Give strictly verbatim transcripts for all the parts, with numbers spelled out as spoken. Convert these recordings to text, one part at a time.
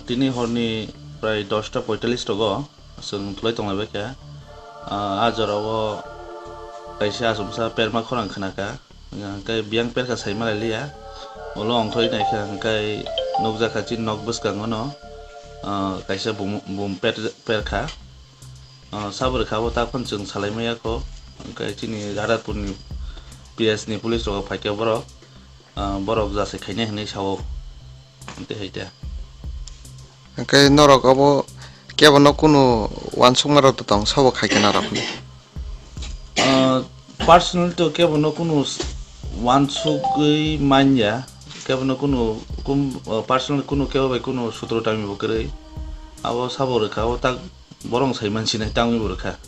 Tini horni prai dosta poitallis rogo chwng thulai tonglai bai kha. Ah, a jora o kaisa achomsa perma khorang khna kha. Hwnkhe biyang perkha sai malai liya. Ulo ongkhorwi naikha hwnkhe nukjakha chini nok bwskango no, ah, kaisa bum, bum per, perkha. Ah, sabo rwkha abo takhon chwng salai maya kho. Hwnkhe chini Radarpur ni P S ni police rok phaikha borok. Ah, borok jasai khainai hinwi sao. Tei hai ta. Hwnkhe norok abo kebo no kunu uansukma rok tong sabo khai khe narok? Ah, personal to kebo no kunu s-, uansugwi manya, kebo no kunu kum-, ah, personal kunu kebo bai kunu sutro tangwi bo kwrwi. Abo sabo rwkha, abo tak borok sai mansinai tangwi bo rwkha.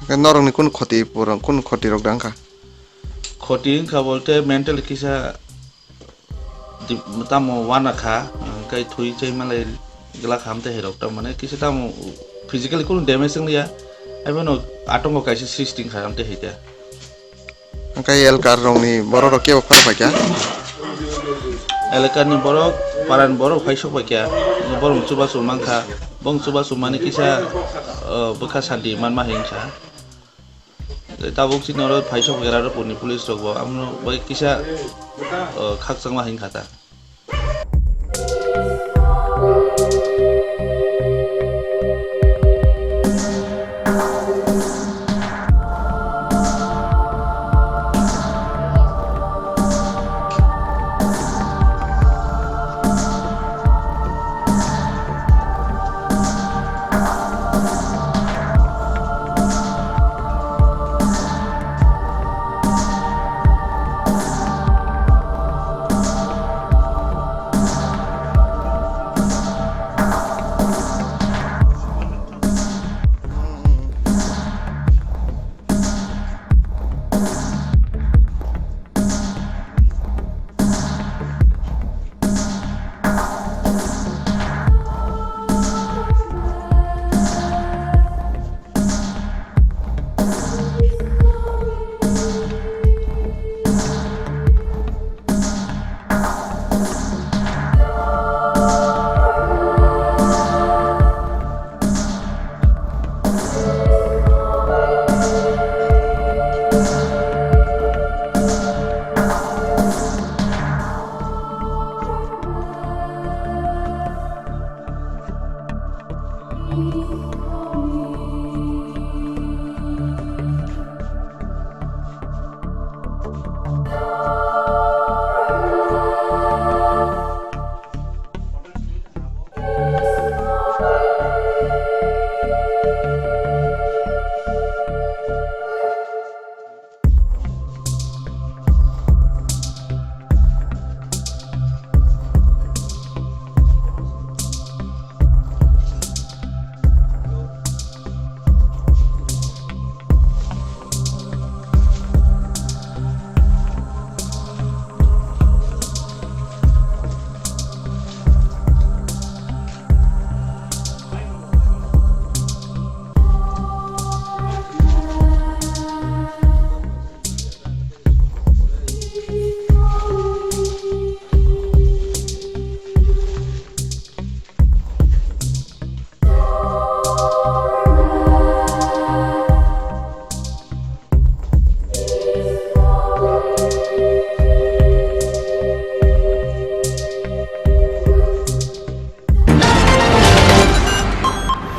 Hwnkhe norokni kunu khoti pura, kunu khoti rok da wngkha? Khoti wngkha bolte mental kisa di-, tamo uana kha, hwnkhe thwi chai malai glak ham tei hai rok, tamoni kisa tamo physically kunu damage wng liya, haiphano atongo kaisa sristi wngkha ham tei hai ta. Hwnkhe elkar rokni borok rok kebo phai phaikha? Elakani borok, parani borok phai sok phaikha, borok chubachu mankha, bong chubachu mani kisa, uh, bwkha santi manma hinkha. Tabuk chini oro phai sok phaikha Radarpurni police rok bo, amno bai kisa, uh, khakchangma hinkha ta.